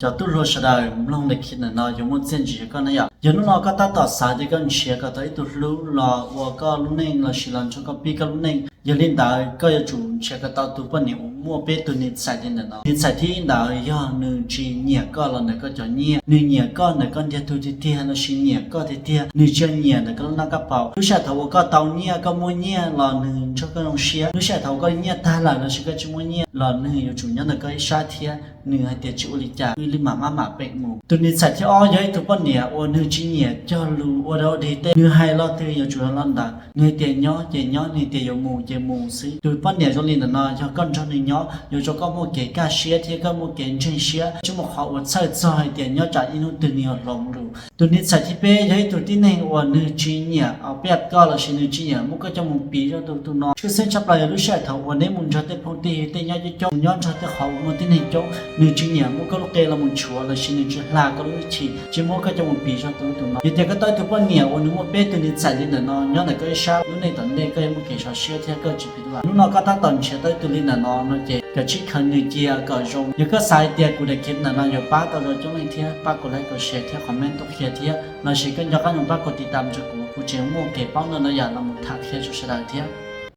Cov tub hluas sawv daws, mloog daim clip ntawm no yuav muaj txiaj ntsig rau koj na yom. Yog hnub no koj tab tom xav tias koj nrhiav kom tau ib tug hlub los ua koj lub neej lossis los nrog koj pib koj lub neej, yog li ntawd koj yuav tsum nrhiav kom tau tus poj niam uas muaj peb tug niam txais li ntawm no. Niam txais thib ib ntawd yog nws tsis nyiam koj los ntawm koj cov nyiaj, nws nyiam koj ntawm koj ntiag tug tiag tiag lossis nyiam koj tiag tiag, nws tsis nyiam ntawm koj lub nab koj paum. Lub sij hawm thaum uas koj tau nyiaj, koj muaj nyiaj los nws nrog koj zoo siab. Lub sij hawm thaum uas koj nyiaj tag lawm lossis koj tsis muaj nyiaj los nws yuav tsum nyob ntawm koj ib sab thiab nws hais tias tsis ua li cas, wb li mam maj mam peem mus. Tus niam txais thib ob yog ib tug poj niam uas nws tsis nyiam cog lus ua dog dig tej, nws hais lo twg yuav tsum los ntawd. Nws hais tias nyob ces nyob, nws hais tias yuav mus ces mus xwb. Tus poj niam zoo li ntawm no yog koj nrog nws nyob yuav rau koj muaj kev kaj siab thiab koj muaj kev ntseeg siab, tsis muaj qhov uas txhawj txog hais tias nyob tsam ib hnub twg nws yuav hloov lus. Tus niam txais thib peb yog ib tug tib neeg uas nws tsis nyiam pab koj lossis nws tsis nyiam muab koj coj mus piv rau tus tus no. Tshwj xeeb tshaj plaws yog lub sij hawm thaum uas neb mus nrog tej phooj tej ywg tej nyob coob coob, mus nyob nrog tej qhov uas muaj tib neeg coob, nws tsis nyiam muab koj lub qe los mus tshuav lossis nws tsis hla koj lub hwj chim, tsis muab koj coj mus piv rau tus tus no. Yog tias koj tau ib tug poj niam uas nws muaj peb tug niam txais li ntawm no nyob ntawm koj ib sab, lub neej tom ntej koj yuav muaj kev sov siab thiab koj tsis phim hlub. Hnub no koj tab tom nrhiav tau ib tug li ntawm no no ces koj tsij khaws nws cia kom zoo. Yog koj xav hais tias kuv daim clip ntawm no yuav pab tau rau coob leej thiab, pab kuv like, kuv share thiab comment tuaj qhia thiab, lossis koj nco qab mus pab kuv tiv tam rau kuv, kuv tseem muaj kev paub ntau ntau yam los mus tham qhia rau sawv daws thiab.